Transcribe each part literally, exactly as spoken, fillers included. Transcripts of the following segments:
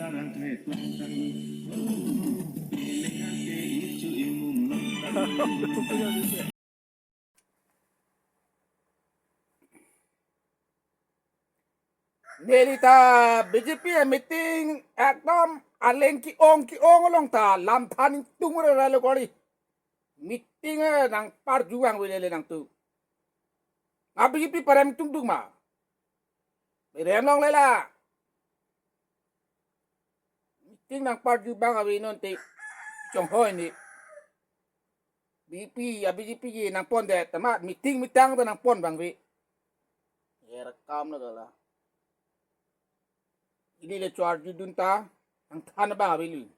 Neli ta B J P a meeting ekdom aleng ke-ong ke-ong along ta lam than tung rara lo kori. Meeting eh nang parju vangve lele nangtum. Nga B J P parem tungtung ma. Berem longle la. Meeting nang parju vang ave non te. Chonghoi ni. B J P, a B J P ke nangpondet, amat meeting meeting ta nangpon vangve. Ye rekam lo kala. Ili le chuarjudun ta, nang than vang ave li.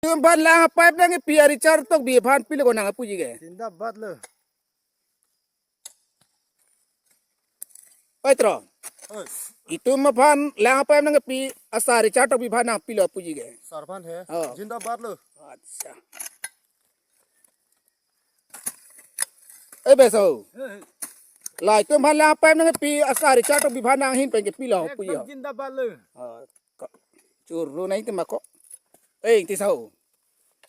Itum aphan lang pipe nangkepi a Richard Tokbi aphan pilo ko nangpuji ke. Zindabad lo. Oi tro. Oi. Itum aphan lang pipe nangkepi asar Richard Tokbi aphan nangpilo puji ke. Sar aphan he. Oh. Zindabad lo. Acha. Eh, beso. Eh, eh. La itum aphan lang pipe nangkepi asar Richard Tokbi aphan nanghin pen kepilo puji ho. Ekdom zindabad lo. Oh. Ko-, choro nai te mako. Eh, ti sao.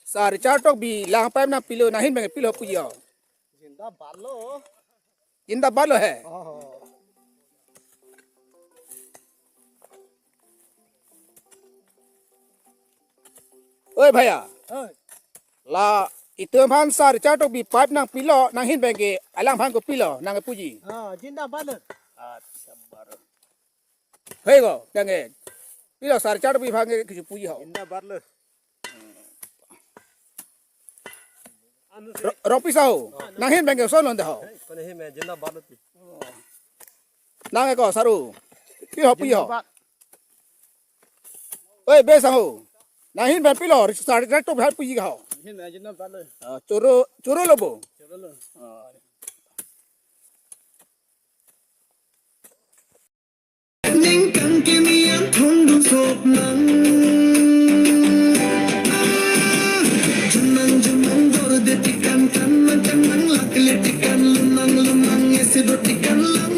Sar Richard Tokbi lang pipe nangpilo nanghin pen kepilo puji ho. Zindabad lo. Zindabad lo he. Oh. Oi bhaiya. Oi. La itum aphan sar Richard Tokbi pipe nangpilo nanghin pen ke alang aphan kopilo nangpuji. Ah, zindabad lo. Acha baru. Hei ko, dange. Pilo sar Richard Tokbi aphan ke kichu puji ho. Zindabad lo. Anu se. Ro-, Ropi sao. Nanghin pen ke son londe ho. Hei, kone he me zindabad lo ti. Nang ko saru. Pilo puji ho. Zindabad. Oi, be sang ho. Nanghin pen pilo, sar Richard Tokbi aphan puji ho. Nanghin pen zindabad lo. Ah, choro, choro lo bo. Choro lo. Ah. Ningkan kini an thong dun sop nang. Jumang jumang dor de tikan kan nang kan nang lak le tikan lunang lunang ese do tikan lang.